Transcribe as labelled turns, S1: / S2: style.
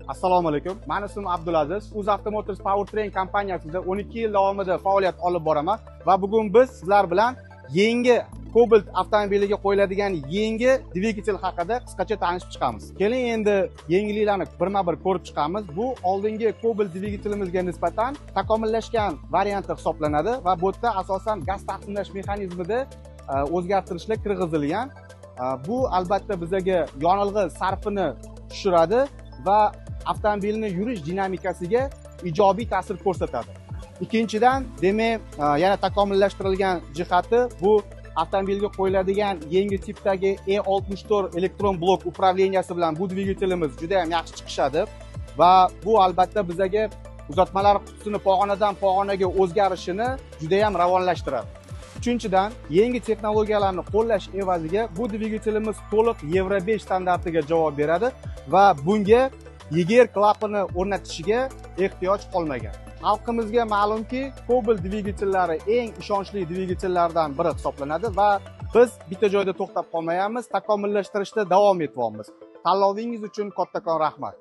S1: Assalomu alaykum. Mani ismim Abdulaziz. UzAuto Motors Powertrain kompaniyasida 12 yil davomida faoliyat olib boraman va bugun biz sizlar bilan yangi Cobalt avtomobiliga qo'yiladigan yangi dvigatel haqida qisqacha tanishib chiqamiz. Keling, endi yangiliklarni birma-bir ko'rib chiqamiz. Bu oldingi Cobalt dvigatelimizga nisbatan takomillashgan varianti hisoblanadi va bu yerda asosan gaz taqsimlash mexanizmida o'zgartirishlar kirgizilgan. Bu albatta bizaga yonilg'i sarfini tushiradi va avtomobilni yurish dinamikasiga ijobiy ta'sir ko'rsatadi. Ikkinchidan, demak, yana takomillashtirilgan jihati bu avtomobilga qo'yiladigan yangi tipdagi E64 elektron blok управления si bilan bu dvigatelimiz juda ham yaxshi chiqishadi va bu albatta bizaga uzatmalar qutisini pog'onadan pog'onaga o'zgarishini juda ham ravonlashtiradi. Uchinchidan, yangi texnologiyalarni qo'llash evaziga bu dvigatelimiz to'liq Yevro 5 standartiga javob beradi va bunga EGR klapani o'rnatishiga ehtiyoj qolmagan. Xalqimizga ma'lumki, Cobalt dvigatellari eng ishonchli dvigatellardan biri hisoblanadi va biz bitta joyda to'xtab qolmayapmiz, takomillashtirishda davom etyapmiz. Tanlovingiz uchun kattakon rahmat.